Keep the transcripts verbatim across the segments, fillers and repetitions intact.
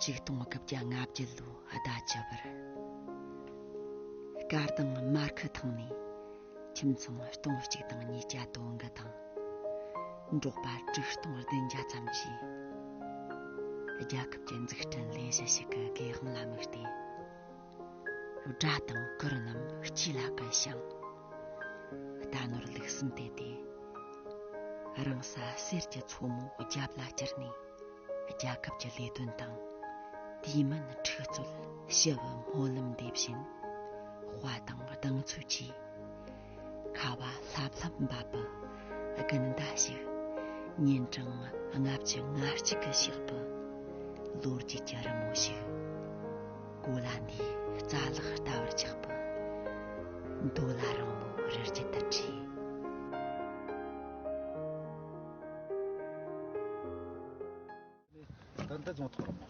ཆིག་སྟོང་དགུ་བརྒྱ་ལྔ་བརྒྱད་ལོའི་ཟླ་བཅུ་པར། སྐར་དང་མར་ཁུ་ཐང་ནས་ཁྱིམ་ཚང་སྟོང་གཅིག་དང་ཉིས་བརྒྱ་དོན་དགུ་དང་། འབྲོག་པ་དྲུག་སྟོང་བདུན་བརྒྱ་ཙམ་གྱིས་རྒྱལ་ཁབ་ཀྱི་འཛུགས་སྐྲུན་ལས་གཞི་ཞིག་གི་སྒེའུ་ཁུང་ལ་དམིགས་ཏེ། དགྲ་དང་གུར་རྣམས་ལྕེ་ལ་གི་ཞིང་། རྟ་ནོར་ལུག་གསུམ་དེད་དེ། རང་ས་གསེར་གྱི་མཚོ་མོ་རྒྱབ་ལ་བསྐྱུར་ནས། རྒྱལ་ཁབ་ཀྱི་ལས་དོན་དང་། དུས་མིན་འཁྲུག་རྩོད་ཞི་བའི་སྨོན་ལམ་འདེབས་བཞིན། དཔའ་དང་གདེང་ཚོད་ཀྱིས། ཁ་བ་ལྷབ་ལྷབ་འབབ་པའི་དགུན་ཟླ་ཞིག །ཉིན་གྲངས་ལྔ་བཅུ་ང་གཅིག་གི་ཞག་པའི་ལོ་རྒྱུས་ཀྱི་རི་མོ་ཞིག །གོ་ལ་འདིའི་རྩ་ལག་ལྟ་བར་ཆགས་པའི་མདོ་ལ་རིང་མོའི་རི་རྒྱུད་དུ་བྲིས། ད་འདི་རྫོང་ཐོག་རེད་མ།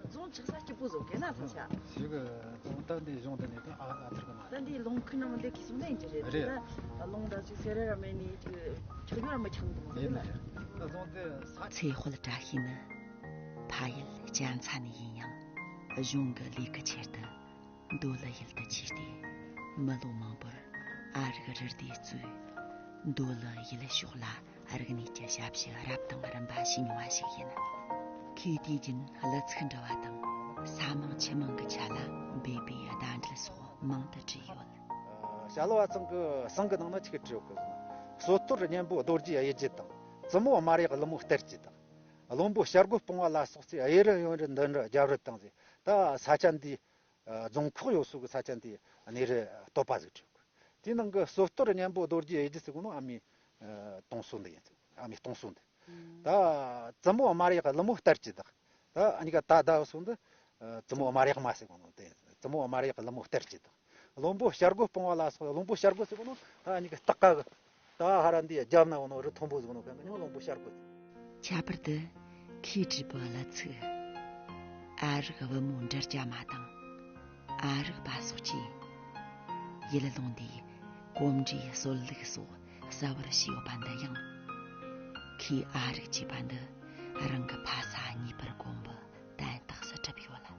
རྫོང་ཆགས་ས་སྐྱིད་པོ་བཟོ་གི་ན་ཚོ་ཆ། ཞིག་གི་རྫོང་ད་འདི་གཞུང་འདི་ནས་ད་ཨ་ཨ་ཐུར་གི་མ། ད་འདི་ལུང་ཁུ་ནང་འདི་ཁི་སོང་ན་ཡིན་གྱི་རེད། རེད། ད་ལུང་ད་ཅིག་སེ་ར་ར་མེ་ནི་ཅིག་ཆག་ཡོད་ར་མ་ཆག་འདུག་མ་ཡིན་ན། ད་རྫོང་འདི་ས། ཚེ་དཔལ་བཀྲ་ཤིས་ནི་ཕ་ཡུལ་གྱལ་མཚན་ནས་ཡིན་ཡང་གཞུང་གི་ལས་ཀྱི་ཆེད་དུ། མདོ་ལ་ཡུལ་དུ་ཆས་ཏེ། མི་ལོ་མང་པོར་ཨ་རིག་རི་སྡེ་གཙོས་མདོ་ལ་ཡུལ་ཕྱོགས་ལ་རིག་གནས་ཀྱི་ཞབས་ཞུ་རབ་དང་རིམ་པ་ཞུས་མྱོང་བ་ཞིག་ཡིན། ཁོས་དུས་རྒྱུན་གླུ་ཚིག་འབྲི་བ་དང་ས་མིང་ཆུ་མིང་གི་ཆ་ལ་འབོད་པའི་བརྡ་འགྲེལ་སོགས་མང་དུ་བྲིས་ཡོད། ཞྭ་ལུ་བ་ཚང་གི་ཟངས་ཀྱི་ནང་ན་ཆི་གི་བྲིས་ཡོད་གི། སྲོད་ཐོར་གཉན་པོ་རྡོ་རྗེའི་གཡུལ་རྒྱལ་དང་། བཙུན་མོ་དམར་ཡག་ཀླུ་མོ་སྟེར་གྱི་དང་། བློན་པོ་བྱ་རྒོད་སྤུང་བ་ལ་སོགས་ཚེ། གཡས་རུ་གཡོན་རུ་མདུན་རུ་རྒྱབ་རུ་དང་ཟེར། ད་ས་ཆ་འདི། ཨ། རྫོང་ཁག་ཡོད་སོགས་ཀྱི་ས་ཆ་འདི་གནས་རི་བསྟོད་པ་ཟིག་བྲིས་ཡོད་གི། དེའི་ནང་གི་སྲོད་ཐོར་གཉན་པོ་རྡོ་རྗེ་གཡུལ་རྒྱལ་ཟེར་གོ་ནོ་ཨ་མའི་ཨ་སྟོང་སོ་འདི་ཡིན་ཟེར། ཨ་མའི་སྟོང་སོ་འདི། ད་བཙུན་མོ་དམར་ཡག་ཀླུ་མོ་སྟེར་གྱི་དང་། ད་ཨ་ནི་ཀ་ད་ད་སོ་འདི་ཨ་བཙུན་མོ་དམར་ཡག་མ་ཟེར་གོ་ནོ་དེ་ཡིན་ཟེར། བཙུན་མོ་དམར་ཡག་ཀླུ་མོ་སྟེར་གྱི་དང་། བློན་པོ་བྱ་རྒོད་སྤུང་བ་ལ་སོགས། བློན་པོ་བྱ་རྒོད་ཟེར་གོ་ནོ་ད་ཨ་ནི་གི་སྟག་ཀ་གི། ད་ཧ་ར་འདི་རྒྱབ་ན་བོ་ནོ་རི་མཐོན་པོ་ཟིག་ནོ་གན་གི་ཉོ་བློན་པོ་བྱ་རྒོད་ཟེར། ཁྱད་པར་དུ་ཁོས་བྲིས་པའི་གླུ་ཚིག་ཨ་རིག་བུ་མོ་འབྲི་རྒྱ་མ་དང་། ཨ་རིག་པ་སོགས་ཀྱིས་ཡུལ་ལུང་འདིའི་གོམ་འགྲོས་སྲོལ་ལུགས་སོགས་གསལ་བར་བྱས་ཡོད་པ་འདི་ཡང་། ཁོས་ཨ་རིག་ཅེས་པ་འདི་རང་གི་ཕ་ས་གཉིས་པར་གོམས་པའི་དན་རྟགས་སུ་གྲུབ་ཡོད་ལ།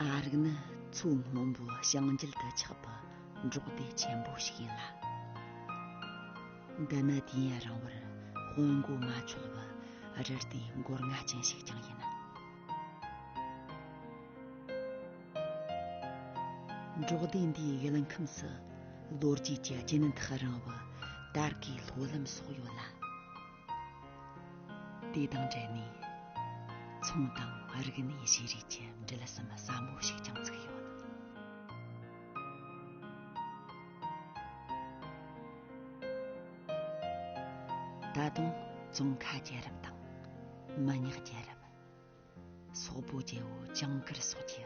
ཨ་རིག་ནི་མཚོ་སྔོན་པོའི་བྱང་རྒྱུད་དུ་ཆགས་པའི་འབྲོག་སྡེ་ཆེན་པོ་ཞིག་ཡིན་ལ། འདི་ནི་དུས་ཡུན་རིང་བར་དཔོན་མགོ་མ་ཆོད་པའི་རི་སྡེ་མགོ་རྔ་ཅན་ཞིག་ཀྱང་ཡིན། འབྲོག་སྡེ་འདིའི་ཡུལ་ཁམས་སུ་ལོ་རྒྱུས་ཀྱི་རྒྱུན་ཐག་རིང་བའི་དར་གོས་ལྷོ་ལམ་སོགས་ཡོད་ལ། དེ་དང་འབྲེལ་ནས་ཚོང་དང་རིག་གནས་བཞེས་རིགས་ཀྱི་འགྲུལ་བསམ་ཟབ་མོ་ཞིག་ཀྱང་བཙུགས་ཡོད། ད་དུང་ཙོང་ཁ་རྒྱལ་རབས་དང་། མི་ཉག་རྒྱལ་རབས། སོག་པོ་རྒྱལ་པོ་ཇིང་གིར་སོགས་ཀྱི་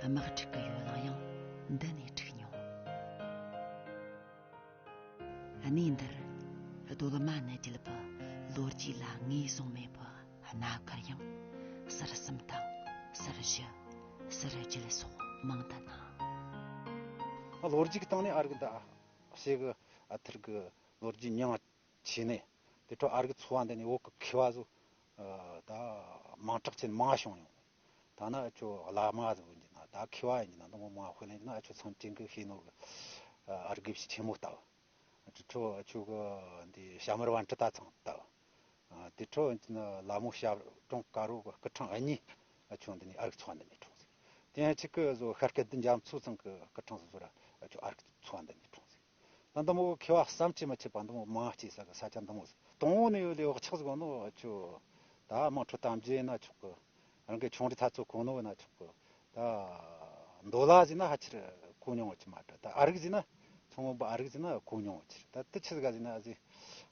དམག་འཁྲུག་གི་ཡོ་ལང་ཡང་འདི་ནས་འཁྲིགས་མྱོང་། གནས་འདིར་གདོད་མ་ནས་བརྒྱུད་པའི་ལོ་རྒྱུས་ལ་ངོས་བཟུང་མེད་པའི་གནའ་མཁར་ཡང་ཟུར་གསུམ་དང་ཟུར་བཞི། ཟུར་བརྒྱད་སོགས་མང་དུ་སྣང་། ལོ་རྒྱུས་ཀྱི་སྟེང་ནས་ཨ་རིག་འདི་ཞེ་གི་ཨ་ཐུར་གི་ལོ་རྒྱུས་མྱིང་ཆེ་ནས། དེ་འཕྲོ་ཨ་རིག་ཚོ་བ་འདི་ནས་བོད་ཀྱི་མཁས་པ་ཚོ་ཨ་ད་མིང་གྲགས་ཅན་མང་བྱུང་ཡོང་། ཐ་ན་ཨ་ཆོ་བླ་མ་ཟིག་ཡིན་གྱི་ན། ད་མཁས་པ་ཡིན་གྱི་ན། འདི་མོ་མང་དཔེ་ལེན་གྱི་ན། ཨ་ཆོ་ཚང་ཅན་གི་ཤེས་ནོ་གི་ཨ་རིག་གི་ཆེན་མོ་ལྟ་བུ། དེ་འཕྲོ་ཨ་ཆོ་གི་འདི་ཞྭ་དམར་བན་དྲུག་ད་ཚང་ལྟ་བུ། ཨ་དེ་འཕྲོ་ཡིན་གྱི་ན་ལ་མོ་ཞབས་དྲུང་དཀར་པོ་གི་སྐུ་ཕྲེང་གཉིས་ཨ་ཆོ་འདི་ནས་ཨ་རིག་ཚོ་བ་འདི་ནས་འཁྲུངས་ཟིག། དེ་ཡང་ཆིག་གི་བཟོ་ཤར་སྐད་འདི་འཇམ་མཚོ་ཚང་གི་སྐུ་ཕྲེང་སོ་སོ་ར་ཨ་ཆོ་ཨ་རིག་ཚོ་བ་འདི་ནས་འཁྲུངས་ཟིག། ད་འདི་མོ་མཁས་པ་བསམ་གྱིས་མི་ཁྱབ་པ་འདི་མོ་མང་སྐྱེས་ས་གི་ས་ཆ་འདི་མོ་ཟིག། དང་པོ་ནས་ཡོད་ལེ་བག་ཆགས་ཟིག་ནོ་ཨ་ཆོ་ད་དམངས་ཁྲོད་གཏམ་རྒྱུད་ཡིན་ན་ཆོག་གི། རང་གི་ཆུང་འདྲིས་ཐ་ཚོ་གོ་ནོ་ཡིན་ན་ཆོག་གི། ད་མདོ་ལ་ཟིག་ན་ཧ་ཆེར་གོ་མྱོང་བ་ཅིག་མ་རེད། ད་ཨ་རིག་ཟིག་ན་ཚོང་དཔོན་པ་ཨ་རིག་ཟིག་ན་གོ་མྱོང་བ་ཅིག་རེད། ད་དེ་ཆི་ཟིག་ག་ཟིག་ན་ཨ་ཟིག་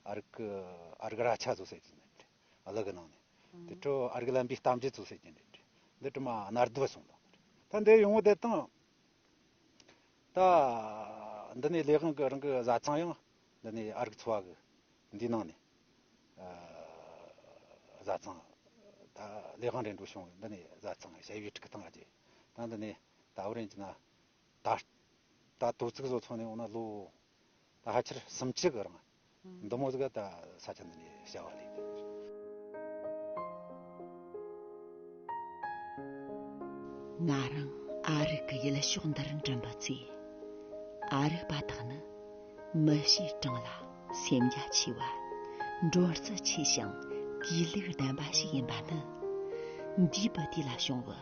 ཨ་རིག་གི་ཨ་རིག་ར་ཆ་བཟོ་ཟེར་གྱི་ནི་རེད། གླུ་གི་ནང་ནས་དེ་འཕྲོ་ཨ་རིག་ལམ་པའི་གཏམ་རྒྱུད་བཟོ་ཟེར་གྱི་ནི་རེད། འདི་དྲི་མ་ནར་དུ་སོང་དང་། ད་འདི་ཡོང་བ་དེ་དང་། ད་འདི་ནས་ལས་དབང་གི་རང་གི་བཟའ་ཚང་ཡང་འདི་ནས་ཨ་རིག་ཚོ་བ་གི་འདི་ནང་ནས་ཨ་བཟའ་ཚང་། ད་ལས་དབང་རེ་འགྲོ་བྱུང་། འདི་ནས་བཟའ་ཚང་ཞ་ཡི་ཕྲུ་གུ་བཏང་རྒྱུ། ད་འདི་ནས་ད་བར་ཡིན་གྱི་ན་ད་ད་དོ་ཚིགས་བཟོ་ཚོང་ནས་འོང་ན་ལོ། ཕལ་ཆེར་སུམ་ཅུ་གི་རིང་འདི་མོ་ཟིག་ད་ས་ཆ་འདི་ནས་བྱ་བ་ལས། ང་རང་ཨ་རིག་གི་ཡུལ་ཕྱོགས་འདིར་འགྲིམ་པའི་ཚེ། ཨ་རིག་པ་དག་ནི་མི་ཞེས་གྲངས་ལ་སེམས་རྒྱ་ཆེ་བ། འགྲོ་རྩལ་ཆེ་ཞིང་གུས་ལུགས་ལྡན་པ་ཞིག་ཡིན་པ་ནི། འདས་པའི་དུས་ལ་བྱུང་བའི་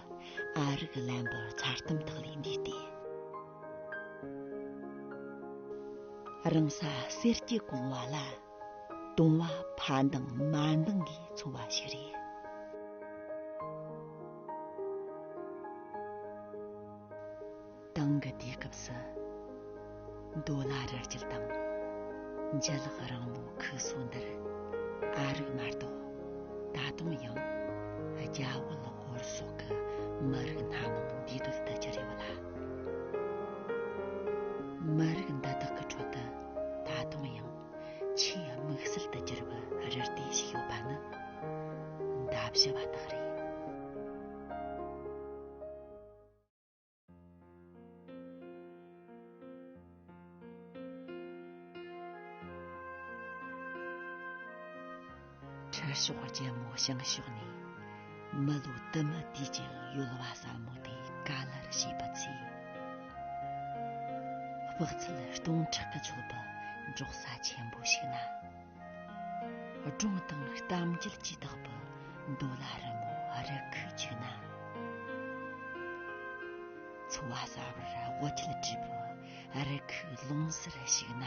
ཨ་རིག་ལན་པའི་མཚར་གཏམ་དག་ལས་འདས་ཏེ། རང་ས་གསེར་གྱི་གོང་བ་ལ། དུང་བ་ཕ་འདང་མ་འདང་གིས་འཚོ་བ་ཞིག་རེད། དེང་གི་དུས་སྐབས་སུ། འདོད་ལ་རི་རྒྱུད་དང་། འཇའ་ལག་རིང་མོའི་ཁུག་སོ་འདིར། ཨ་རིག་མ་གཏོགས་ད་དུང་ཡང་རྒྱ་བལ་ཧོར་སོག་གི་མི་རིགས་སྣ་མང་འདུས་སྡོད་དུ་གྱུར་ཡོད་ལ། མི་རིགས་འདི་དག་གི་ཁྲོད་དུ་ད་དུང་ཡང་ཆེས་དམིགས་བསལ་དུ་གྱུར་པའི་རི་སྡེ་ཞིག་ཡོད་པ་ནི་འདབ་བཞི་བ་དག་རེད། ཁྲི་ཕྱོགས་རྒྱལ་མོ་བྱང་ཕྱོགས་ནས་མི་ལོ་དུ་མའི་དུས་ཀྱི་ཡོལ་བ་ཟབ་མོ་དེ་ག་ལེར་བྱས་པའི་ཚེ། དཔག་ཚད་སྟོང་ཕྲག་གིས་ཆོད་པའི་འབྲོག་ས་ཆེན་པོ་ཞིག་ན། སྒྲུང་དང་གཏམ་རྒྱུད་ཀྱིས་དག་པའི་འདོད་ལ་རི་མོའི་རི་ཁུག་ཅིག་ན། འཚོ་བ་གསར་བར་དབུ་ཁྱུད་བྲིས་པའི་རི་ཁུག་ལུང་ཟུར་ཞིག་ན།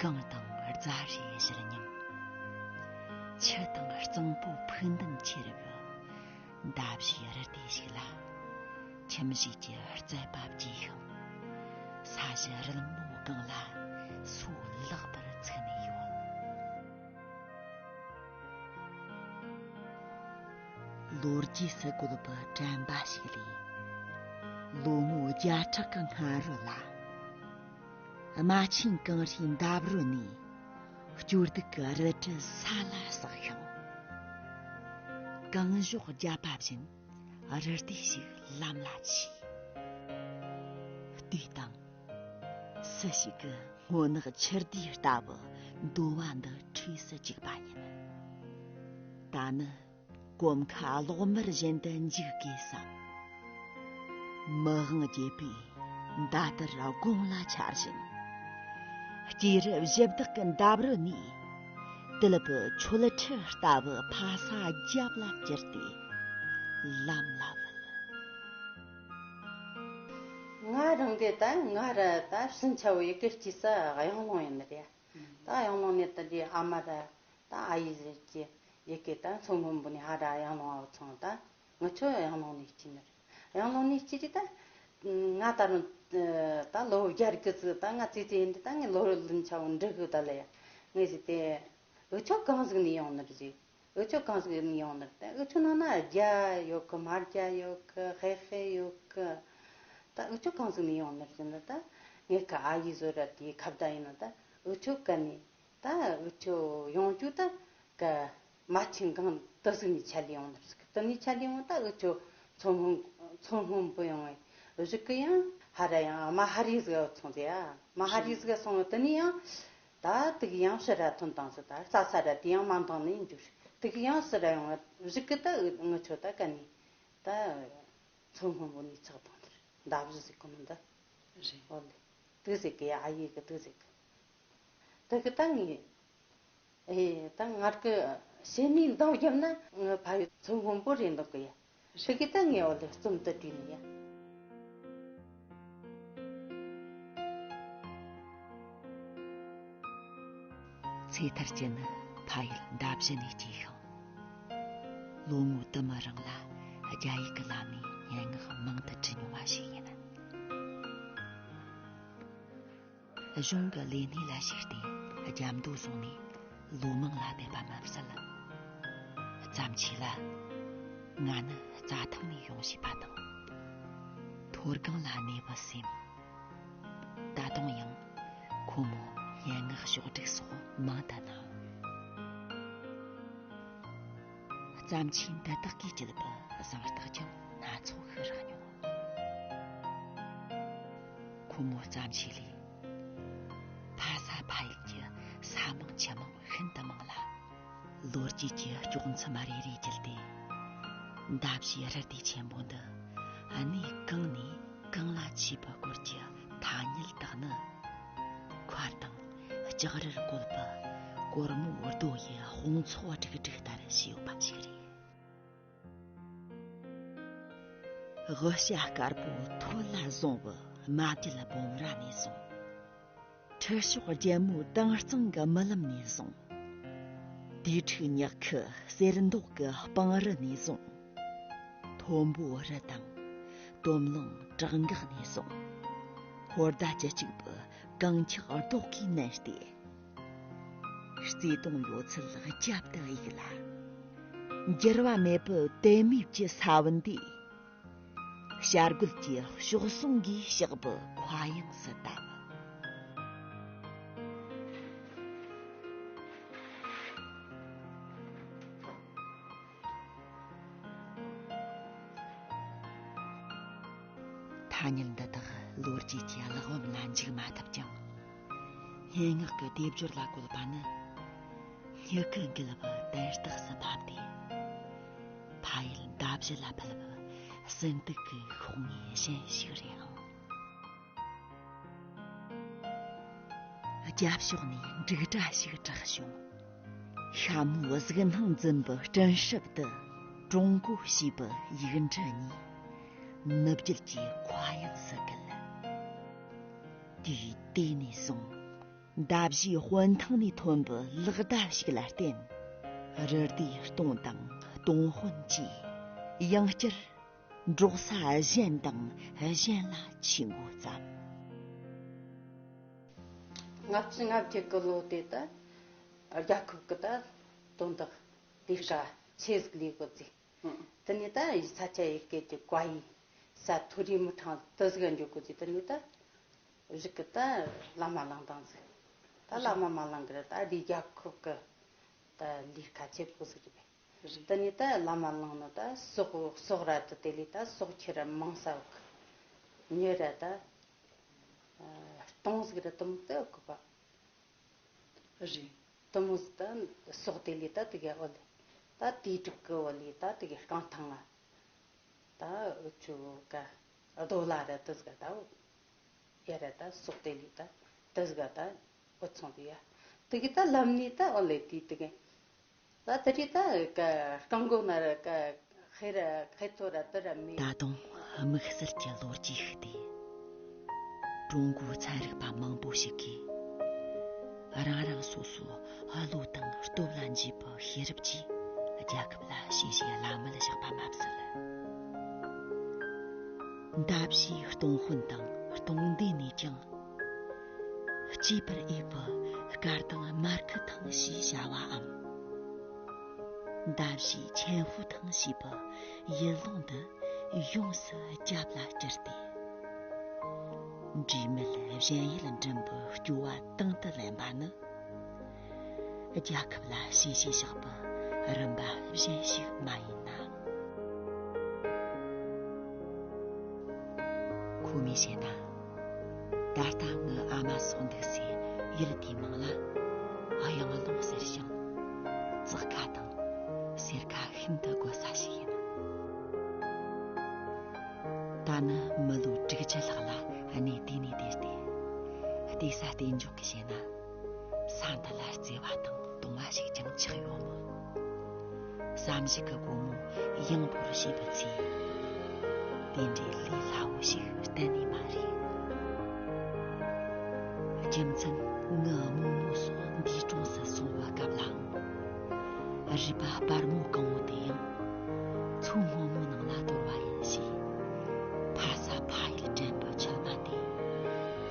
གངས་དང་རྫ་རིའི་བཞུར་ཉམས། ཆུ་དང་གཙང་པོ་ཕུགས་འདུན་ཆེ་རུ། འདབ་བཞིའི་རི་སྡེ་ཞིག་ལ། ཁྱིམ་གཞིས་ཀྱི་རྩིག་པ་བརྗེས་ཤིང་། ས་གཞི་རིལ་མོའི་སྒང་ལ་སོ་ལེགས་པར་ཚུགས་ནས་ཡོད། ལོ་རྒྱུས་སུ་བཀོད་པའི་དྲན་པ་ཞིག་ལས། ལོ་ངོ་བརྒྱ་ཕྲག་གི་སྔ་རོལ་ལ། རྨ་ཆེན་གངས་རིའི་འདབས་རོལ་ནས། སྐྱོ་སྡུག་གི་རལ་གྲི་ས་ལ་ཟགས་ཤིང་། གངས་གཞོགས་རྒྱབ་པ་བཞིན་རི་སྡེ་ཞིག་ལམ་ལ་ཆས། ལྟོས་དང་། སུ་ཞིག་གི་སྔོ་ནག་ཆུ་ཟླའི་ལྟ་བུ་འདོད་པ་འདི་འཁྲིས་སུ་བཅུག་པ་ཡིན། ད་ནི། གོམ་ཁ་གློག་དམར་བཞིན་དུ་འཇིག་དགོས་བསམ། མི་དབང་རྒྱལ་པོས་མདའ་དར་དགུང་ལ་འཕྱར་བཞིན། སྐྱེས་རབས་གཞི་བདག་གི་འདབས་རོལ་ནས། དུད་པའི་མཆོད་ཁྲི་ལྟ་བུ་ཕ་ས་རྒྱབ་ལ་བསྐྱུར་ཏེ་ལམ་ལ་བུད། ང་རང་གི་ད་ང་ར་ད་ཕྱིན་ཆད་ཡི་གེ་སྐྱེས་ས་གཡང་ལུང་ཡིན་ནི་རེད། ད་གཡང་ལུང་ནས་ད་འདི་ཨ་མ་ར་ད་ཨ་ཡེ་ཟེར་གྱི་ཡི་གེ་ད་མཚོ་སྔོན་པོ་ནས་ཧ་ར་གཡང་ལུང་བ་ཚང་ད་ངི་ཆོ་གཡང་ལུང་ནས་སྐྱེས་ནི་རེད། གཡང་ལུང་ནས་སྐྱེས་དུས་ད་ང་ད་རུང་ད་ལོ་བརྒྱད་དགུ་ཙི་ད་ང་ཙི་ཙི་ཡིན་དུས་ད་ངས་ལོ་ལོན་ཆ་བོ་འབྲི་དགོས་ད་ལ་ཡ། ངས་ཟེར་ཏེ་འུ་ཆོ་གང་ཟིག་ནས་ཡོང་ནི་རེད་ཟེར། འུ་ཆོ་གང་ཟིག་ནས་ཡོང་ནི་རེད། ད་འུ་ཆོ་ནང་ན་རྒྱ་ཡོད་གི། མ་རྒྱ་ཡོད་གི། ཧེ་ཧེ་ཡོད་གི། ད་འུ་ཆོ་གང་ཟིག་ནས་ཡོང་ནི་རེད་ཟེར་ན། ད་ངས་ཁ་ཨ་ཡེ་ཟོ་ར་དེའི་ཁ་བརྡ་ཡིན་ན། ད་འུ་ཆོ་ག་ནས་ད་འུ་ཆོ་ཡོང་རྒྱུ་ད་ག་རྨ་ཆེན་གངས་དེ་ཟིག་ནས་ཆད་ལས་ཡོང་ནི་རེད་ཟེར་གི། དེ་ནས་ཆད་ལས་ཡོང་ད་འུ་ཆོ་མཚོ་སྔོན་མཚོ་སྔོན་པོ་ཡོང་བའི་གཞུག་གི་ཡང་ཧ་ར་ཡང་རྨ་ཧ་རི་ཟིག་སོང་ཟེར་ཡ། རྨ་ཧ་རི་ཟིག་སོང་བ་དེ་ནས་ཡང་། ད་དུག་ཡང་ཕྱིར་ར་ཐོན་བཏང་ཟེར། ད་རྩྭ་ས་ར་དེ་ཡང་མ་འདང་ནས་འགྱུར། དུག་ཡང་ཕྱིར་ར་ཡོང་བ་གཞུག་གི་ད་ངི་ཆོ་ད་ག་ནས་ད་མཚོ་སྔོན་པོ་ནས་ཆགས་བཏང་དེར་འདབ་བཞི་ཟེར་གོ་ནོ་འདི་རེད། འོ་ལེ། དུག་ཟེར་གི་ཡ། ཨ་ཡེ་གི་དུག་ཟེར་གི། དུག་གི་ད་ངས། ཨེ། ད་ངར་གི་ཕྱི་ནས་འདང་བརྒྱབ་ན་ངི་ཕ་ཡུལ་མཚོ་སྔོན་པོ་རེད་འདུག་གི་ཡ། ཕྱི་གི་ད་ངས་འོ་ལེ་རྩོམ་དུ་བྲིས་ནི་ཡ། ཚེ་ཐར་གྱི་ནི་ཕ་ཡུལ་འདབ་བཞི་ནས་སྐྱེས་ཤིང་། ལོ་ངོ་དུ་མ་རིང་ལ་རྒྱ་ཡིག་གི་ལམ་ནས་སྙན་ངག་མང་དུ་བྲིས་མྱོང་བ་ཞིག་ཡིན། གཞུང་གི་ལས་སྣེ་ལ་ཞུགས་ཏེ་རྒྱ་མདོ་བཟུང་ནས་ལོ་མང་ལ་བསྡད་པ་མ་ཟད། བརྩམས་ཆོས་ལ། ང་ནི་རྩྭ་ཐང་ནས་ཡོང་ཞེས་པ་དང་། མཐོ་སྒང་ལ་གནས་པའི་སེམས། ད་དུང་ཡང་ཁོ་མོ་སྙན་ངག་ཕྱོགས་བསྒྲིགས་སོགས་མང་དུ་གནང་། བརྩམས་ཆོས་འདི་དག་གིས་བསྐྱེད་པའི་གཟེངས་རྟགས་ཀྱང་སྣ་ཚོགས་ཤིག་རག་མྱོང་། ཁོ་མོའི་བརྩམས་ཆོས་ལས། མང་ཆེ་མང་ཤིན་ཏུ་མང་ལ། ལོ་རྒྱུས་ཀྱི་ལྕོག་མཚམས་རེ་རེ་བརྒྱུད་དེ། འདབ་བྱེའུ་རུ་སྡེ་ཆེན་པོ་འདི་གནས་གང་ནས་གང་ལ་མཆིས་པའི་སྐོར་གྱི་ཐ་སྙད་དག་ནི། མཁར་དང་ལྕགས་རིར་བཀོད་པའི་སྒོར་མོའི་རྡོ་ཡི་དཔུང་ཚོགས་སྒྲིག་སྒྲིག་ལྟར་བྱས་ཡོད་པ་ཞིག་རེད། དབུ་ཞྭ་དཀར་པོ་ཐོད་ལ་བཟུང་བའི་རྨ་རྒྱལ་སྤོམ་ར་ནས་བཟུང་། ཁྲི་གཤོག་རྒྱལ་མོའི་དྭངས་གཙང་གི་རྨི་ལམ་ནས་བཟུང་། དུས་འཁྲུག་ཉག་ཁུ་གསེར་མདོག་གི་སྤང་རི་ནས་བཟུང་། མཐོན་པོའི་རི་དང་དོམ་ལང་བྲག་འགག་ནས་བཟུང་། ཧོར་ཟླ་བཅུ་གཅིག་པའི་གངས་འཁྱག་རྡོག་གིས་མནན་ཏེ། བརྩེ་དུང་ཡོད་ཚད་རྒྱབ་ཏུ་གཡུགས་ལ། འགྱུར་བ་མེད་པའི་དད་མོས་ཀྱི་ས་བོན་དེ། བྱ་རྒོད་ཀྱི་གཤོག་ཟུང་གིས་གཤེགས་པའི་མཁའ་དབྱིངས་སུ་བཏབ། ཐ་སྙད་འདི་དག་ལོ་རྒྱུས་ཀྱི་གླེགས་བམ་ལ་འཇུག་མ་ཐུབ་ཀྱང་། སྙན་ངག་གི་སྡེབ་སྦྱོར་ལ་བཀོད་པ་ནི། སྙིང་གི་འགུལ་བ་དོན་རྟགས་སུ་བབས་ཏེ། ཕ་ཡུལ་འདབ་བཞི་ལ་ཕུལ་བའི་ཟིན་ཏིག་གི་ཤོག་ངོས་གཞན་ཞིག་རེད་ཨང་། རྒྱབ་ཕྱོགས་ནས་འབྲུག་སྒྲ་ཞིག་གྲགས་བྱུང་། ཤ་མོའི་གཟུགས་སྣང་འཛིན་པའི་སྤྲིན་ཧྲིབ་ཏུ། ཀྲུང་གོ་ཞེས་པའི་ཡིག་འབྲུ་གཉིས་ནུབ་རྒྱུད་ཀྱི་མཁའ་དབྱིངས་སུ་བརྒལ། དུས་དེ་ནས་བཟུང་། འདབ་བཞིའི་དཔོན་ཐང་ནས་ཐོན་པའི་ལག་བརྡ་ཞིག་ལ་བརྟེན། རུ་སྡེའི་སྟོང་དང་སྟོང་དཔོན་གྱིས་ཡང་བསྐྱར་འབྲོག་ས་གཞན་དང་གཞན་ལ་ཆས་འགོ་བརྩམས། ལྔ་བཅུ་ང་བརྒྱད་ཀྱི་ལོ་དེ་ད་རྒྱལ་ཁབ་ཀྱི་ད་དོན་དག་ལས་ཀ་ཆེ་ཟིག་ལས་དགོས་ཟིག་དེ་ནས་ད་ས་ཆ་ཡི་སྐད་ཀྱི་བཀའ་ཡིག་ས་མཐོ་རིས་མི་གྲངས་དུ་ཟིག་འཇོག་དགོས་ཟིག་དེ་ནས་ད་རིག་གི་ད་བླ་མ་གླེང་དང་ཟིག་ད་བླ་མ་མ་གླེང་གི་ར་ད་རི་རྒྱལ་ཁབ་ཀྱི་ད་ལས་ཀ་ཆེ་པོ་ཟིག་རེད། དེ་ནས་ད་བླ་མ་གླེང་ནོ་ད་ཟོག་ཟོག་ར་ད་དེ་ལས་ད་ཟོག་ཁྱེར་ར་མང་ས་བག་ཉོས་ར་ད་སྟོང་ཟིག་ར་དུམ་དུ་བགོ་བ། རེད། དུ་མོ་ཟིག་ད་ཟོག་དེ་ལས་ད་དེ་ག་འོ་ལེ། ད་དེའི་དྲུག་གི་འོ་ལེ་ད་དེ་ག་རྐང་ཐང་ང་། ད་འུ་ཆོ་ག་རྡོ་ལ་ར་དུ་ཟིག་ད་འོ། ཡ་ར་ད་ཟོག་དེ་ལས་ད་དུ་ཟིག་ད་འུ་ཚོང་དེ་ཡ། དེ་གི་ད་ལམ་ནས་ད་འོ་ལེ་དེ་དེ་ག་ད་དེ་རི་ད་ག་རྐང་མགོ་ན་ར་ག་ཁེ་ར་ཁེ་ཐོ་ར་དུ་ར་མེད། ད་དུང་དམིགས་བསལ་གྱི་ལོ་རྒྱུས་ཤིག་སྟེ། ཀྲུང་གོའི་ཚན་རིག་པ་མང་པོ་ཞིག་གིས། རང་རང་སོ་སོའི་བློ་དང་སྟོབས་ལ་འཇུས་པའི་ཤེས་རབ་ཀྱིས་རྒྱལ་ཁབ་ལ་ཞི་བྱེད་བླ་མེད་བཞག་པ་མ་ཟད། འདབ་བྱེའུ་སྟོང་དཔོན་དང་སྟོང་སྡེ་ནས་ཀྱང་། གཅེས་པར་འོས་པའི་སྐར་དང་མར་ཁུ་ཐང་ཞེས་བྱ་བའམ། འདབ་བྱེའུ་ཆེན་ཧྥུ་ཐང་ཞེས་པའི་ཡུལ་ལུང་འདི་ཡོངས་སུ་རྒྱབ་ལ་བསྐྱུར་ཏེ། འབྲས་མེད་གཞན་ཡུལ་འགྲིམ་པའི་སྐྱོ་བ་དང་དུ་ལེན་པ་ནི། རྒྱལ་ཁབ་ལ་ཞི་བྱེད་བཞག་པའི་རིམ་པ་གཞན་ཞིག་མ་ཡིན་ན། ཁོ་མོས་བཤད་ན། ད་ལྟ་ངའི་ཨ་མ་སོགས་འདུག་སའི་ཡུལ་དེའི་མིང་ལ་གཡང་ལུང་ཟེར་ཞིང་། ཙག་ཁ་དང་སེར་ཁ་ཤིན་ཏུ་དགོས་ས་ཞིག་ཡིན། ད་ནི་མི་ལོ་དྲུག་ཅུ་ལྷག་ལ་གནས་དེ་ནས་བསྡད་དེ། བལྟས་ས་གཏན་འཇོག་གིས་བཤད་ན། ས་འདི་ལ་བརྩེ་བ་དང་གདུང་བ་ཞིག་ཀྱང་ཆགས་ཡོད་མོད། བསམ་གཞིག་གི་སྒོ་མོ་ཡངས་པོར་ཕྱེས་པའི་ཚེ། དེ་འདྲའི་ལས་སླ་བོ་ཞིག་གཏན་ནས་མ་རེད། རྒྱུ་མཚན་ངའི་རྨོ་མོ་སོགས་འདས་གྲོངས་སུ་སོང་བའི་སྐབས་ལའང་། རུས་པ་སྤར་མོ་གང་བོ་དེ་ཡང་མཚོ་སྔོན་མོའི་ནང་ལ་དོར་བ་ཡིན་ཞེས། ཕ་ས་ཕ་ཡུལ་དྲན་པའི་མཆི་མ་དེ་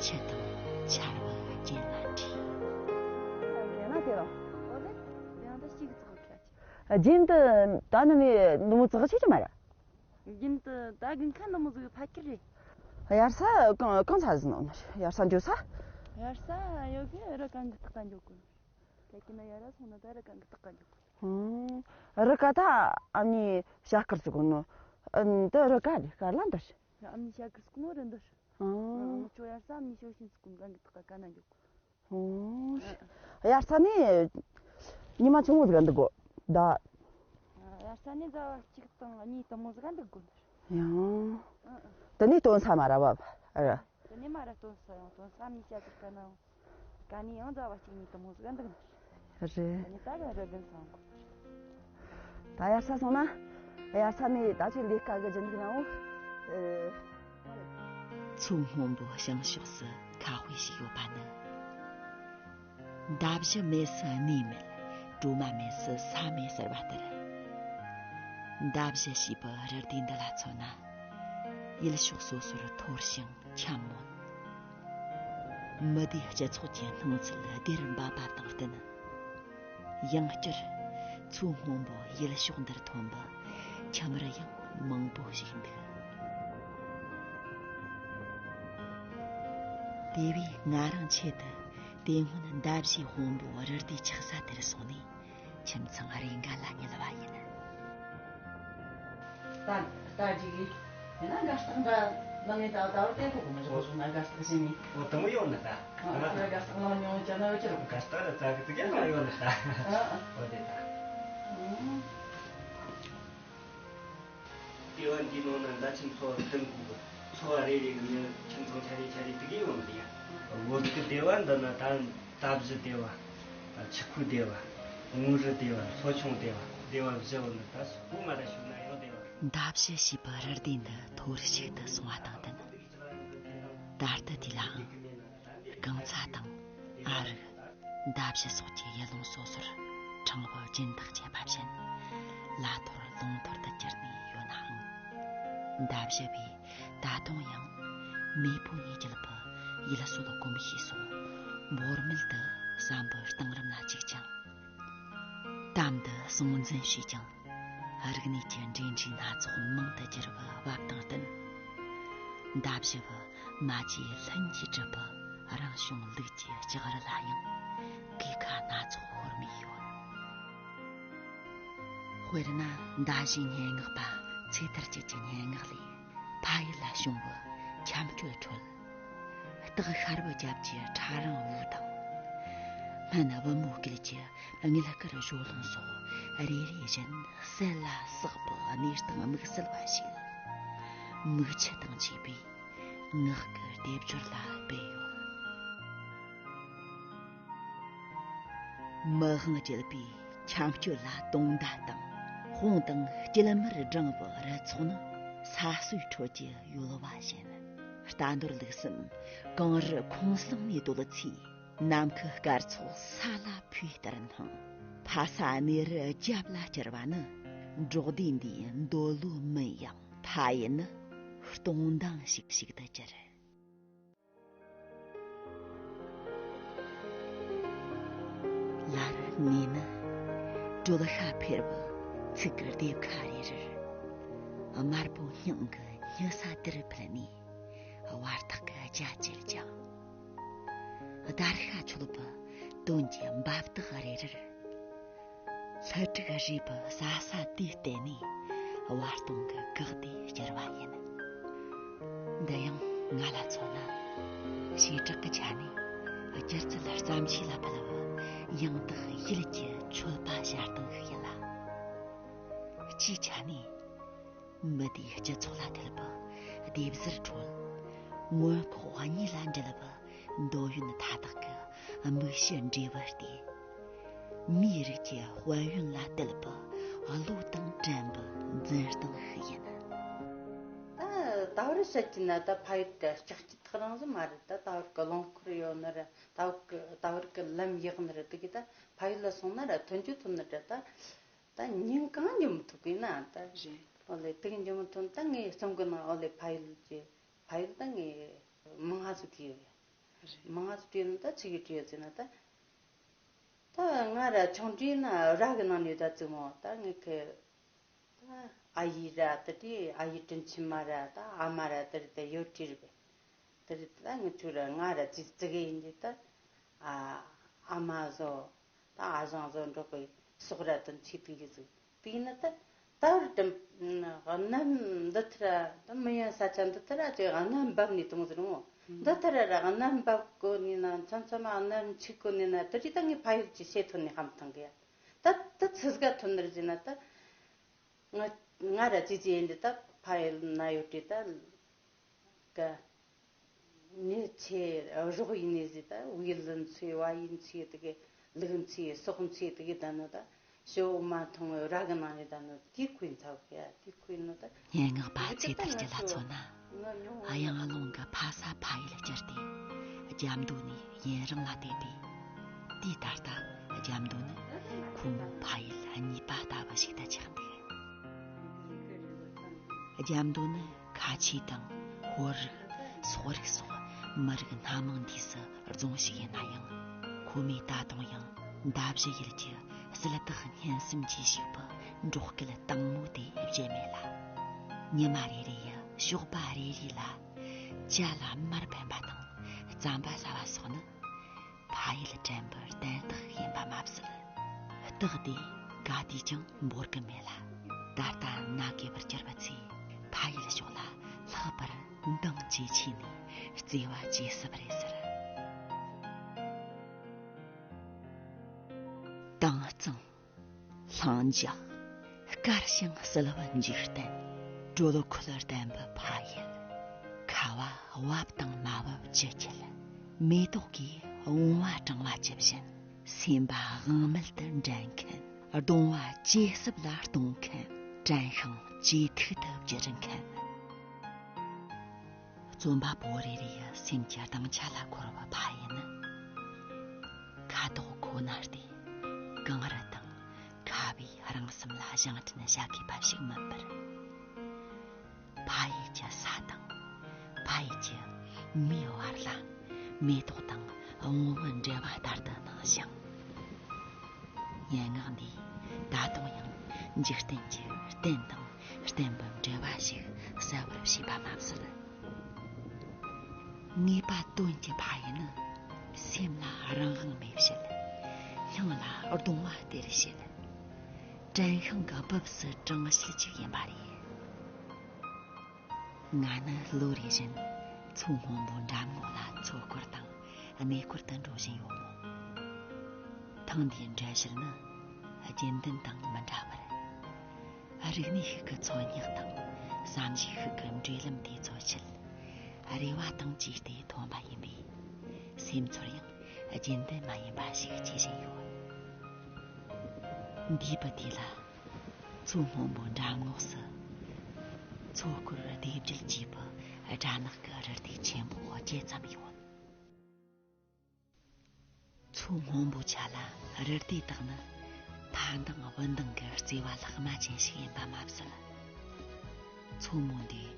ཆུ་དང་ཆར་བ་རྒྱན་ལ་འདྲེས། རྒྱན་ལ་དེ་རང་། ཨོ་ལེ། ཡང་ད་ཞིག་ཙག་ཁ་ཆེ། རྒྱན་དུ་ད་ནི་ནི་ནུ་མོ་ཙག་ཆེ་ཆུ་མ་ར། རྒྱུན་དུ་ད་དགུན་ཁ་ནུ་མོ་ཟིག་ཕ་ཁྱེར་རེད། དབྱར་ས་གང་གང་ཚ་ཟིན་ནོ་ནི་དབྱར་ས་འགྱོ་ས། དབྱར་ས་ཡོད་གི་རི་གང་གི་སྟག་ག་འགྱོ་གི། ད་ཀི་ན་ཡ་ར་སོང་ན་ད་རི་གང་གི་སྟག་ག་འགྱོ་གི། ཧུམ། རི་ཀ་ད་ཨ་ནི་ཤ་དཀར་ཟིག་ནོ། ཨ་ནི་ད་རི་ཀ་རེད་ཀ་ལ་འདིར། ཨ་ནི་ཤ་དཀར་ཟིག་ནོ་རི་འདིར། ཧུམ། ཨ་ནི་ཆོ་དབྱར་ས་ཨ་ནི་ཤོ་ཤིན་ཟིག་གང་གི་སྟག་ག་ན་འགྱོ་གི། ཨོ། དབྱར་ས་ནས་ཉི་མ་ཆུང་ངུ་ཟིག་ག་འདུག་གོ། ད། དབྱར་ས་ནས་ཟླ་བ་གཅིག་དང་གཉིས་དང་མོ་ཟིག་ག་འདུག་གོ། ཡང་། དེ་ནས་སྟོན་ས་མ་ར་བབ། ཨ་ར། དེ་ནས་མ་ར་སྟོན་ས་ཡང་སྟོན་ས་མི་བྱ་ཟིག་ག་ན། ག་ནས་ཡང་ཟླ་བ་གཅིག་གཉིས་དང་མོ་ཟིག་ག་འདུག་ན། རེད། ཨ་ནི་ད་ག་རི་རྒན་སང་གོ། ད་དབྱར་ས་སོང་ན། དབྱར་ས་ནས་ད་ཅིག་ལས་ཀ་གི་སྦྱིན་འདུག་ན་འོ། ཨེ། མཚོ་སྔོན་པོའི་བྱང་ཕྱོགས་སུ་ཁ་དཔེ་ཞིག་ཡོད་པ་ནི། མདའ་བཞི་མེད་སུ་གནས་མེད། གྲོ་མ་མེད་སུ་ས་མེད་ཟེར་བ་ལྟར། མདའ་བཞི་ཞེས་པའི་རི་དེ་འདི་ལ་མཚོན་ན། ཡུལ་ཕྱོགས་སོ་སོར་འཐོར་ཞིང་འཁྱམས་མོད། མི་སྡེའི་སྤྱི་ཚོགས་ཀྱི་སྣང་ཚུལ་བདེར་འབབ་པ་དང་བསྟུན། ཡང་བསྐྱར་མཚོ་སྔོན་པོ་ཡུལ་ཕྱོགས་འདིར་ཐོན་པ་ཁྱིམ་རུ་ཡང་མང་པོ་ཞིག་འདུག་དེ་བས་ང་རང་ཆེད་དུ་དེ་སྔོན་མདའ་བཞིའི་དཔོན་པོ་རི་དེའི་ཆགས་ས་དེར་སོང་ནས། ཁྱིམ་ཚང་རེ་འགའ་ལ་ཉལ་བ་ཡིན། རྟ་རྟ་རྒྱུག་ཡིན་ན་དགའ་རྟགས་འདྲ་ལང་ངེ་ད་ད་བར་བསྟན་ཐོག་གི་མི་ཞིག་གོ་སོང་ན་དགའ་རྟགས་ཞིག་ནི། འོ་དང་པོ་ཡོང་ནི་ད། ཨ་ང་ད་དགའ་རྟགས་ལང་མྱོང་ཅ་ན་འོ་ཅི་རུ། དགའ་རྟགས་ལ་ཙག་གི་ཙིག་གེ་ལང་ཡོང་ནི་ད། ཨ་ཨ། འོ་དེ་ད། ཨུམ། ལྟེ་བ་འདིའི་ནང་ན་མདའ་ཆེན་ཚོ་བ་བདུན་དགོས་གི། ཚོ་བ་རེ་རེ་གི་མི་ཁྱིམ་ཚང་ཆ་རེ་ཆ་རེ་དེ་གི་ཡོང་གི་ཡ། བོད་ཀྱི་སྡེ་བ་འདི་ན་ད་མདའ་བཞི་སྡེ་བ། ཆུ་ཁོལ་སྡེ་བ། དངོས་རུ་སྡེ་བ། མཚོ་ཆུང་སྡེ་བ། སྡེ་བ་བཞི་བོ་ནི་ད་སུ་གོ་མ་ར་ཤུག་ན་ཡང་སྡེ་བ། མདའ་བཞི་ཞེས་པའི་རི་སྡེ་འདི་མཐོ་རིས་ཤིག་ཏུ་སོང་བ་དང་བསྟུན། ད་ལྟ་དེ་ལའང་རྐང་ཚ་དང་ཨ་རིག་མདའ་བཞི་སོགས་ཀྱི་ཡུལ་ལུང་སོ་སོར་ཕྲེང་བ་སྦྱིན་བདག་བྱས་པ་བཞིན་ལ་ཐོར་ལུང་ཐོར་དུ་གྱུར་ནས་ཡོད་ནའང་། མདའ་བཞི་བས་ད་དུང་ཡང་མེས་པོ་ནས་བརྒྱུད་པའི་ཡུལ་སྲོལ་གོམས་གཤིས་སོགས་འབོར་མེད་དུ་བསམ་པའི་གཏིང་རིམ་ལ་བཅུག་ཅིང་། གཏམ་དུ་གསུང་འཛིན་བྱས་ཀྱང་། རིག་གནས་ཀྱི་འབྲེལ་འདྲིས་སྣ་ཚོགས་མང་དུ་གྱུར་བའི་བབ་དང་བསྟུན། མདའ་བཞི་བའི་མ་བཅོས་ལྷུན་གྱིས་གྲུབ་པའི་རང་བྱུང་ལུགས་ཀྱི་ལྕགས་རི་ལ་ཡང་གོས་ཁ་སྣ་ཚོགས་ཤོར་མི་ཡོད། དཔེར་ན་མདའ་བཞིའི་སྙན་ངག་པ་ཚེ་ཐར་སྐྱིད་ཀྱི་སྙན་ངག་ལས། ཕ་ཡུལ་ལ་བྱུང་བའི་ཁྱམས་སྐྱོད་ཁྲོད། སྟག་ཤར་བུ་རྒྱབ་ཀྱི་ཕྲ་རིང་བུ་དང་། སྨན་བུ་མོ་སྐད་ཀྱི་དངུལ་དཀར་བཞོ་ལོང་སོགས་རེ་རེ་བཞིན་གསལ་ལ་བསགས་པའི་གནས་སྟངས་དམིགས་བསལ་བ་ཞིག་མིག་ཆུ་དང་བཅས་པའི་ངག་གི་སྡེབ་སྦྱོར་ལ་སྤེལ་ཡོད། མི་དབང་བརྒྱུད་པའི་ཁྱམས་སྐྱོད་ལ་དུང་མདའ་དང་དཔུང་དང་སྐྱིལ་མར་བསྒྲེངས་པའི་རི་ཚོགས་ནི་ས་སྲོས་ཁྲོད་ཀྱི་ཡོལ་བ་བཞིན། རྟ་འདོར་ལུགས་སམ་གངས་རི་ཁོང་སྲུང་ནས་བརྡོལ་ཚེ་ནམ་མཁའི་སྐར་ཚོགས་ས་ལ་འཕོས་ལྟར་སྣང་། ཕ་ས་གནས་རི་རྒྱབ་ལ་གྱུར་པ་ནི་འབྲོག་སྡེ་འདིའི་འདོད་བློ་མིན་ཡང་ཕ་ཡུལ་ནི་སྟོང་མདངས་ཤིག་ཤིག་ཏུ་གྱུར། ལར་ངས་ནི་གྲོད་ཤ་འཕེར་བའི་ཚིག་གི་ལྡེབས་ཁ་རེ་རེར་དམར་པོ་སྙིང་གི་སྙི་ས་དེར་ཕུལ་ནས་བར་ཐག་གི་རྒྱ་ཆེར་བརྒྱངས། བརྡར་ཤ་འཆོལ་བའི་དོན་གྱི་འབབ་སྟེགས་རེ་རེར། ལྷུ་ཕྲུག་རུས་པའི་ཟ་ས་དེ་བརྟེན་ནས་བར་སྟོང་གི་གག་དེ་བསྐྱུར་བ་ཡིན། འདི་ཡང་ང་ལ་མཚོན་ན། བྱེ་བྲག་གི་ཆ་ནས་སྒྱུ་རྩལ་བརྩམས་ཆོས་ལ་ཕུལ་བའི་ཡང་དག་ཡིད་ཀྱི་མཆོད་པ་ཞལ་གདངས་ཤིག་ཡིན་ལ། སྤྱིའི་ཆ་ནས་མི་སྡེའི་སྤྱི་ཚོགས་ལ་ཐེབས་པའི་སྡེབ་གཟར་ཁྲོད། མངོན་ལྐོག་གཉིས་ལ་འབྲེལ་བའི་འདོད་ཡོན་མཐའ་དག་གི་དམིགས་ཞི་འབྲས་བུ་སྟེ། མིའི་རིགས་ཀྱི་དཔལ་ཡོན་ལ་གཏད་པའི་བློ་དང་བྲལ་བའི་འཛིན་སྟངས་ཤིག་ཡིན། ད་ད་བར་བཤད་ཀྱི་ན་ད་ཕ་ཡུལ་དེ་ལྕགས་ཀྱི་ཐག་རིང་ཟིག་མ་རེད། ད་ད་བར་གི་རླངས་འཁོར་ཡོད་ནི་རེད། ད་བར་གི་ད་བར་གི་ལམ་ཡག་ནི་རེད། དེ་གི་ད་ཕ་ཡུལ་ལ་སོང་ན་ར་ཐོན་རྒྱུ་ཐོན་ནི་རེད། ད་ད་ཉིན་གང་འགྱོ་མི་ཐུབ་གི་ན་ད། རེད། ཨོ་ལེ་དེ་གི་འགྱོ་མི་ཐུབ། ད་ངའི་རྩོམ་གི་ནང་ཨོ་ལེ་ཕ་ཡུལ་གྱི་ཕ་ཡུལ་ད་ངའི་མང་ང་ཟིག་བྲིས་ཡོད། རེད། མང་ང་ཟིག་བྲིས་ནི་ད་ཆི་གི་བྲིས་ཡོད་ཟེར་ན་ད། ད་ང་ར་ཆུང་དུས་ན་ར་གི་ནང་ནས་ད་བཙུན་མོ་ད་ངའི་ཁེ། ད་ཨ་ཡེ་ར་ད་དེ་ཨ་ཡེ་དྲིན་ཆེན་མ་ར་ད་ཨ་མ་ར་དེ་རེད། ད་ཡོད་དྲིས་རེད་པས། དེ་རེད། ད་ངི་ཆུ་ར་ང་ར་ཙི་ཙི་གི་ཡིན་དུས་ད་ཨ་ཨ་མ་བཟོ་ད་ཨ་ཞང་བཟོ་འགྲོགས་གི་སོག་ར་དུ་འཆི་དུ་ཡི་ཟིག་དེ་ཡིན་ན་ད་ད་རུ་དྲིམ་གནམ་འདི་ཐི་ར་ད་མི་ཡོང་ས་ཆ་འདི་ཐི་ར་ཅིག་གནམ་འབབ་ནས་དུང་ཟེར་མོ། འདི་ལྟར་ར་གནམ་འབབ་གོ་ནི་ན་མཚམས་མཚམས་གནམ་འཆི་གོ་ནི་ན་དེ་རིགས་ད་ངས་ཕ་ཡུལ་གྱི་བཤད་ཐོན་ནས་ཧམ་ཐང་གི་ཡ། ད་ད་ཚིག་ག་ཐོན་ནར་ཟིན་ན་ད་ང་ང་ར་ཅི་ཅི་ཡིན་འདི་ད་ཕ་ཡུལ་ན་ཡོད་དྲི་ད་ག་ནི་ཆེ་རོགས་ཡིན་ནི་ཟི་ད་བིལ་ལི་ཚོས་བ་ཡིན་ཚོས་དེ་གི་ལུག་ཚོས་སོག་ཚོས་དེ་གི་ད་ནི་ད། ཞོ་མ་འཐུང་བའི་ར་གི་ནང་ནས་ད་ནི་དེ་ཁོའི་མཚར་གི་ཡ་དེ་ཁོའི་ནི་ད། སྙན་ངག་པ་ཚེ་ཐར་སྐྱིད་ལ་མཚོན་ན། གཡང་ལུང་གི་ཕ་ས་ཕ་ཡུལ་བསྐྱུར་ཏེ། རྒྱ་མདོ་ནས་ཡུན་རིང་ལ་བསྡད་པས། དེ་ད་ལྟ་རྒྱ་མདོ་ནི་ཁོ་མོའི་ཕ་ཡུལ་གཉིས་པ་ལྟ་བུ་ཞིག་ཏུ་ཆགས་འདུག་རྒྱ་མདོ་ནི་ཁ་ཆེ་དང་ཧོར་རིགས། སོག་རིགས་སོགས་མི་རིགས་སྣ་མང་འདུས་སའི་རྫོང་ཞིག་ཡིན་ན་ཡང་། ཁོ་མོས་ད་དུང་ཡང་མདའ་བཞི་ཡུལ་གྱི་སིལ་དག་སྙན་གསུམ་གྱིས་ཞིག་པའི་འབྲོག་སྐད་དྭངས་མོ་དེ་བརྗེད་མེད་ལ། ཉི་མ་རེ་རེ་ཡི་ཞོགས་པ་རེ་རེ་ལ་ཇ་ལ་མར་ཕན་པ་དང་རྩམ་པ་ཟ་བ་སོགས་ནི། ཕ་ཡུལ་དྲན་པའི་བརྟན་རྟགས་ཡིན་པ་མ་ཟད། རྟགས་དེ་ག་དུས་ཀྱང་འབོར་གི་མེད་ལ། ད་ལྟ་ན་རྒས་པར་གྱུར་པ་ཚོས་ཕ་ཡུལ་ཕྱོགས་ལ་ལྷག་པར་འདང་ཇེ་ཆེ་ནས་བརྩེ་བ་ཇེ་ཟབ་རེད་ཟེར། དྭངས་གཙང་། ལྷིང་འཇགས། དཀར་ཞིང་བསིལ་བ་འཇིག་རྟེན། དྲོད་ཁོལ་ལྡན་པའི་ཕ་ཡུལ། ཁ་བ་བབས་དང་མ་བབས་ཇི་བྱེད། མེ་ཏོག་གིས་བུང་བ་སྐྲང་བ་ཇི་བཞིན། སེམས་པ་དབང་མེད་དུ་འགྲན་མཁན། གདུང་བ་ཇེ་ཟབ་ལ་གཏོང་མཁན། དྲན་ཤིང་ཇེ་ཐུག་ཏུ་བསྒྱུར་མཁན། རྩོམ་པ་པོ་རེ་རེ་ཡི་སེམས་ཀྱི་སྡིངས་ཆ་ལ་འཁོར་བའི་ཕ་ཡུལ་ནི། ཁ་དོག་ཁོ་ནར་ཏེ། གངས་རི་དང་ཁ་བའི་རང་སེམས་ལ་བཞེངས་སྐྲུན་བྱ་དགོས་པ་ཞིག་མིན་པར། ཕ་ཡུལ་གྱི་ས་དང་། ཕ་ཡུལ་གྱི་མིའི་བར་ལ་མེ་ཏོག་དང་བུང་བའི་འབྲེལ་བ་ལྟར་དུ་སྣང་ཞིང་། སྙན་ངག་འདིས་ད་དུང་ཡང་འཇིག་རྟེན་གྱི་རྟེན་དང་བརྟེན་པའི་འབྲེལ་བ་ཞིག་གསལ་བར་བྱས་པ་མ་ཟད། ངེས་པ་དོན་གྱི་ཕ་ཡུལ་ནི་སེམས་ལ་རང་དབང་མེད་བྱེད། སྙིང་ལ་གདུང་བ་སྟེར་བྱེད། དྲན་ཤིང་གི་སྦུབས་སུ་དྲངས་བྱེད་ཅིག་ཡིན་པ་རེད། ང་ནི་ལོ་རེ་བཞིན་མཚོ་སྔོན་པོའི་འགྲམ་ངོགས་ལ་མཚོ་སྐོར་དང་གནས་སྐོར་དུ་འགྲོ་བཞིན་ཡོད་མོད། ཐེངས་འདིའི་འགྲུལ་བཞུད་ནི་རྒྱུན་ལྡན་དང་མི་འདྲ་བར། རིག་གནས་ཤིག་གི་འཚོལ་སྙེག་དང་བསམ་གཞིག་ཤིག་གི་འབྲེལ་ལམ་དེ་འཚོལ་ཆེད་རེ་བ་དང་བཅས་ཏེ་ཐོན་པ་ཡིན་པས། སེམས་ཚོར་ཡང་རྒྱུན་ལྡན་མ་ཡིན་པ་ཞིག་སྐྱེ་བཞིན་ཡོད། འདས་པའི་དུས་ལ་མཚོ་སྔོན་པོའི་འགྲམ་ངོགས་སུ་མཚོ་སྐོར་སྡེབ་སྒྱུར་བྱས་པའི་སྦྲ་ནག་གི་རི་སྡེ་ཆེན་པོ་བརྒྱད་ཙམ་ཡོད། མཚོ་སྔོན་པོའི་ཆ་ལ་རི་སྡེ་དག་ནི་ཕ་མདངས་བུ་མདངས་ཀྱི་བརྩེ་བ་ལྷག་མ་ཅན་ཞིག་ཡིན་པ་མ་ཟད། མཚོ་མོ་འདིའི་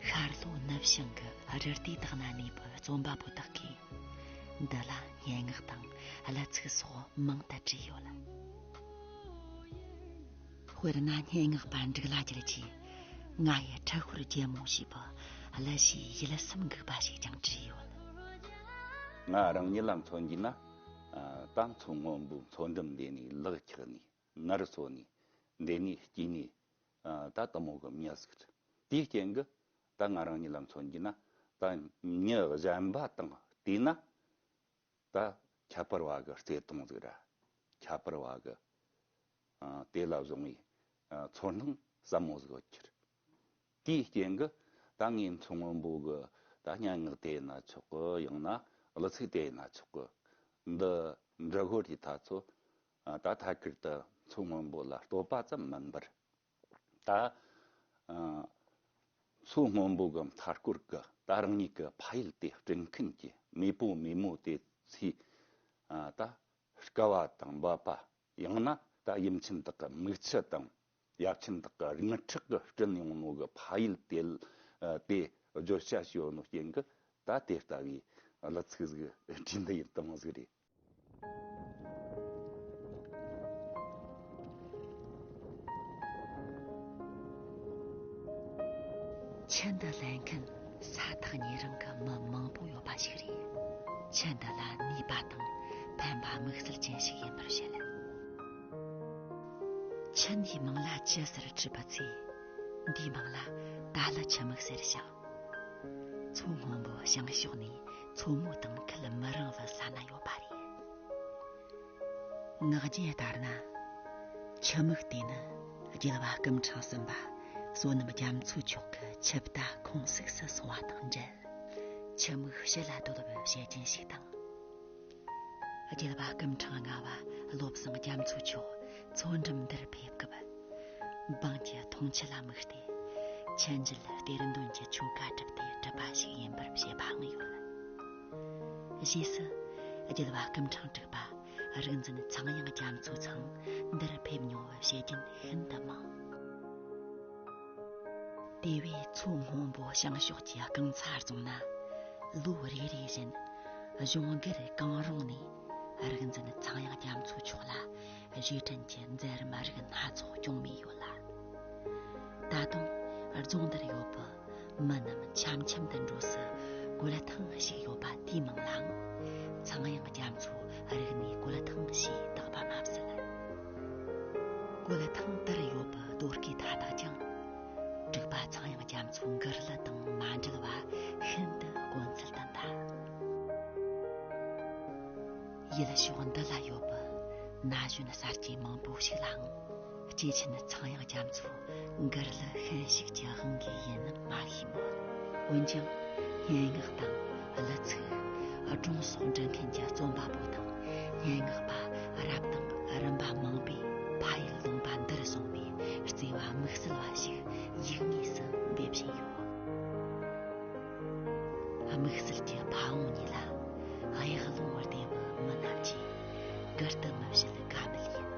ཤར་ལྷོ་ནུབ་བྱང་གི་རི་སྡེ་དག་ན་གནས་པའི་རྩོམ་པ་པོ་དག་གིས་འདི་ལ་སྙན་ངག་དང་གླུ་ཚིག་སོགས་མང་དུ་བྲིས་ཡོད། དཔེར་ན་སྙན་ངག་པ་འབྲུག་ལྷ་རྒྱལ་གྱིས་ང་ཡི་འཁྲུལ་ཤོར་རྒྱལ་མོ་ཞེས་པའི་གླུ་གཞས་ཡིད་སུམ་འགུག་པ་ཞིག་ཀྱང་བྲིས་ཡོད། ང་རང་ཉིད་ལ་མཚོན་གྱི་ན། ཨ། ད་མཚོ་སྔོན་པོའི་མཚོ་འགྲམ་འདི་ནས་ལག་འཁྱག་ནས་ནར་སོ་ནས་འདི་ནས་སྐྱིད་ནས། ཨ། ད་དེ་མོ་གི་མྱི་ཟིག་རེད། དེའི་རྐྱེན་གྱིས་ད་ང་རང་ཉིད་ལ་མཚོན་གྱི་ན། ད་མྱི་གཞན་པ་དང་བལྟས་ན། ད་ཁྱད་པར་བ་གི་བརྩེ་དུང་ཟིག་ར། ཁྱད་པར་བ་གི། ཨ། དེ་ལ་བཟུང་བའི། ཨ། ཚོར་སྣང་ཟབ་མོ་ཟིག་ཡོད་ཁྱེར། དེའི་རྐྱེན་གྱིས་ད་ངས་མཚོ་སྔོན་པོ་གི་ད་སྙན་ངག་དེ་ཡིན་ན་ཆོག་གི། ཡང་ན་གླུ་ཚིག་དེ་ཡིན་ན་ཆོག་གི། འདི་འབྲི་གོ་དུས་ད་ཚོ། ཨ། ད་ཐད་ཀར་དུ་མཚོ་སྔོན་པོ་ལ་བསྟོད་པ་ཙམ་མིན་པར། ད། ཨ། མཚོ་སྔོན་པོ་གི་མཐའ་སྐོར་གི་ད་རང་ཉིད་ཀྱི་ཕ་ཡུལ་དེ་སྐྲུན་མཁན་གྱི་མེས་པོ་མེས་མོ་དེ་ཚོའི། ཨ། ད་དཀའ་བ་དང་འབད་པ། ཡང་ན་ད་ཡུམ་ཆེན་དག་གི་མིག་ཆུ་དང་ཡབ་ཆེན་དག་གི་རིང་ཁྲག་གིས་བསྐྲུན་ཡོང་ནོ་གི་ཕ་ཡུལ་དེ། ཨ། དེ་བརྗོད་བྱ་ཞིག་ཡོད་ནོ་རྐྱེན་གྱིས་ད་དེ་ལྟ་བུའི་གླུ་ཚིག་ཟིག་བྲིས་འདི་ཡིན་དུ་མོ་ཟིག་རེད། ཆུ་འདི་ལེན་མཁན་ས་ཐག་ཉེ་རིང་གི་མི་མང་པོ་ཡོད་པ་ཞིག་རེད། ཆུ་འདི་ལ་ནུས་པ་དང་ཕན་པ་དམིགས་བསལ་ཅན་ཞིག་ཡིན་པར་བཤད། ཆུ་འདིའི་མིང་ལ་ཆུ་ཟེར་དྲིས་པ་ཚེ། འདིའི་མིང་ལ་ད་ལི་ཆུ་མིག་ཟེར་ཞིང་། མཚོ་སྔོན་པོའི་བྱང་ཕྱོགས་ནས་མཚོ་མོ་དང་ཁུལ་མི་རིང་བའི་ས་ན་ཡོད་པ་རེད། ངག་རྒྱུན་ལྟར་ན། ཆུ་མིག་དེ་ནི་རྒྱལ་བ་སྐུ་ཕྲེང་གསུམ་པ་བསོད་ནམས་རྒྱ་མཚོ་མཆོག་གི་ཆུ་བལྟ་ཁོང་གསུགས་སུ་སོང་བ་དང་འབྲེལ། ཆུ་མིག་ཕྱི་ལ་སྡོད་པའི་བཤད་རྒྱུན་ཞིག་དང་། རྒྱལ་བ་སྐུ་ཕྲེང་ལྔ་པ་བློ་བཟང་རྒྱ་མཚོ་མཆོག་མཚོ་འགྲམ་འདིར་ཕེབས་སྐབས། འབངས་ཀྱི་འཐུང་ཆུ་ལ་དམིགས་ཏེ། ཆུ་འཇལ་གཏེར་འདོན་གྱི་ཆོ་ག་གྲུབ་སྟེ་གྲུབ་པ་ཞིག་ཡིན་པར་བཤད་པའང་ཡོད། རྗེས་སུ་རྒྱལ་བ་སྐུ་ཕྲེང་དྲུག་པ་རིག་འཛིན་ཚངས་དབྱངས་རྒྱ་མཚོ་ཚང་འདིར་ཕེབས་མྱོང་བའི་བཤད་རྒྱུན་ཤིན་ཏུ་མང་། དེ་བས་མཚོ་སྔོན་པོ་བྱང་ཕྱོགས་ཀྱི་རྐང་ཚ་རྫོང་ན་ལོ་རེ་རེ་བཞིན་གཞུང་སྒེར་གང་རུང་ནས་རིག་འཛིན་ཚངས་དབྱངས་རྒྱ་མཚོ་མཆོག་ལ་རྗེས་དྲན་གྱི་མཛད་རིམ་རིགས་སྣ་ཚོགས་སྐྱོང་མུས་ཡོད་ལ། ད་དུང་རྫོང་འདིར་ཡོད་པའི་མི་རྣམས་འཆམ་འཆམ་དུ་འགྲོ་སའི་གོས་ཐང་ཞིག་ཡོད་པ་དེའི་མིང་ལའང་ཚངས་དབྱངས་རྒྱ་མཚོའི་རིག་གནས་གོས་ཐང་ཞེས་བཏགས་པ་མ་ཟད། གོས་ཐང་དེར་ཡོད་པའི་རྡོ་སྐས་མཐའ་དག་ཀྱང་དྲུག་པ་ཚངས་དབྱངས་རྒྱ་མཚོའི་མགུར་གླུ་དང་མ་འབྲེལ་བ་ཤིན་ཏུ་དཀོན་ཚུལ་དུ་གདའ། ཡུལ་ཕྱོགས་འདི་ལ་ཡོད་པའི་ན་གཞོན་གསར་སྐྱེས་མང་པོ་ཞིག་ལའང་སྐྱེས་ཆེན་ཚངས་དབྱངས་རྒྱ་མཚོའི་མགུར་གླུ་ཤན་ཞིག་གི་དབང་གིས་ཡིན་ནམ་མ་ཤེས་མོད། འོན་ཀྱང་སྙན་ངག་དང་གླུ་ཚིག་སྒྲུང་སོགས་འབྲི་མཁན་གྱི་རྩོམ་པ་པོ་དང་སྙན་ངག་པ་རབ་དང་རིམ་པ་མང་པོས་ཕ་ཡུལ་ལུང་པ་འདིར་བཟུང་བའི་བརྩེ་བ་དམིགས་བསལ་བ་ཞིག་ཡིག་ངོས་སུ་འབེབས་བཞིན་ཡོད། དམིགས་བསལ་གྱི་ཕ་བོང་གཉིས་ལ་གཡག་ལུང་སྡེ་བའི་མི་རྣམས་ཀྱིས་གུར་དུ་མི་བཞེས་ཀ་མེད་ཡིན།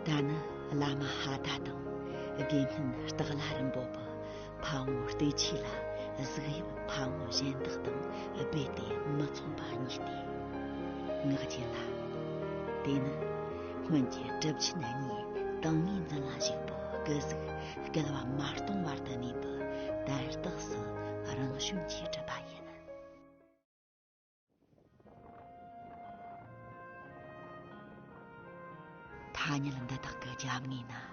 ད་ནི་བླ་མ་ཧ་ད་དང་དགེ་བསྙེན་སྟག་ལྷ་རིན་པོ་པ་ཕ་བོང་སྟོད་ཆས་ལ་གཟུགས་དབྱིབས་ཕ་བོང་གཞན་དག་དང་རྦད་དེ་མི་མཚུངས་པ་གཉིས་ཏེ། ངག་རྒྱུན་ལ། དེ་ནི་སྔོན་གྱི་གྲུབ་ཆེན་གཉིས་དང་ངེས་འཛིན་ལ་ཞུགས་པའི་སྐུ་གཟུགས་བསྐལ་བ་མ་སྟོང་བར་དུ་གནས་པའི་དར་རྟགས་སུ་རང་བྱོན་གྱིས་གྲུབ་པ་ཡིན། ཐ་སྙད་འདི་དག་གི་རྒྱབ་ངོས་ན་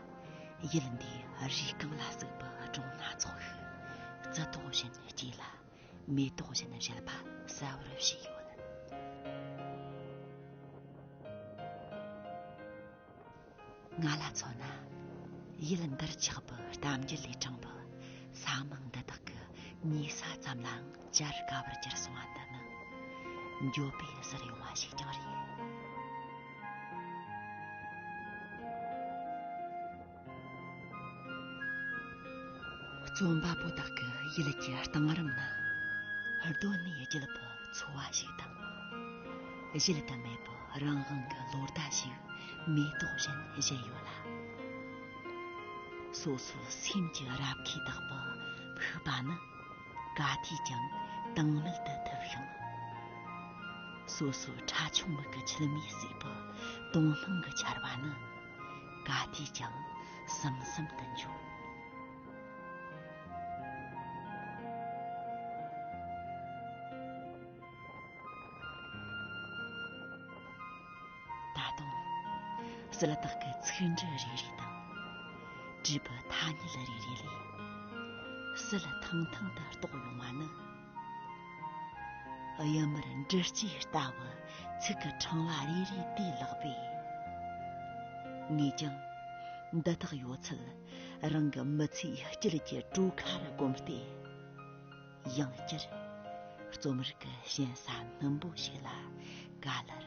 ཡུལ་འདིའི་རུས་རྐང་ལ་ཟུག་པའི་སྒྲུང་སྣ་ཚོགས་ཤིག་རྩི་ཏོག་བཞིན་སྐྱེས་ལ་མེ་ཏོག་བཞིན་བཞད་པ་གསལ་བོར་བཞད་ཡོད། ང་ལ་མཚོན་ན། ཡུལ་འདིར་ཆགས་པའི་གཏམ་རྒྱུད་ལས་དྲངས་པའི་ས་མིང་འདི་དག་གི་ཉེ་ས་ཙམ་ལའང་བཅར་དཀའ་བར་གྱུར་སོང་བ་འདི་ནི། འགྱོད་པས་ཟུར་ཡོང་བ་ཞིག་ཀྱང་རེད། རྩོམ་པ་པོ་དག་གི་ཡུལ་གྱི་གཏིང་རིམ་ན། གདོད་ནས་བརྗིད་པའི་འཚོ་བ་ཞིག་དང་། གཞལ་དུ་མེད་པའི་རང་དབང་གི་ལོ་ཟླ་ཞིག་མེ་ཏོག་བཞིན་བཞད་ཡོད་ལ། སོ་སོའི་སེམས་ཀྱི་རབ་ཁས་དག་པའི་ཕུག་པ་ནི་ག་དུས་ཀྱང་དྭངས་མེད་དུ་ཐིབས་ཤིང་། སོ་སོའི་ཁྲ་ཆུང་མིག་གི་མཆི་མས་བསྲེགས་པའི་དོན་སྣང་གི་ཆར་བ་ནི་ག་དུས་ཀྱང་ཟིམ་ཟིམ་དུ་འཇོ། ད་དུང་། སིལ་ཏོག་གི་ཚིག་འབྲུ་རེ་རེ་དང་། བྲིས་པའི་ཐ་སྙད་རེ་རེ་ལས། སིལ་ཐང་ཐང་དུ་གཏོགས་ཡོང་བ་ནི། གཡུ་མར་འབྲུ་སྐྱེས་ལྟ་བུ་ཚིག་གི་ཕྲེང་བ་རེ་རེ་དེའི་ལག་པས། ངས་ཀྱང་འདི་དག་ཡོད་ཚད་རང་གི་མི་ཚེའི་དཀྱིལ་གྱི་གྲོ་ཁར་བསྒོམས་ཏེ། ཡང་བསྐྱར་རྩོམ་རིག་གི་ཞན་ས་སྣུམ་པོ་ཞིག་ལ་ག་ལེར་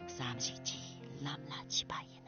བསམ་གཞིག་གིས་ལམ་ལ་ཆས་པ་ཡིན།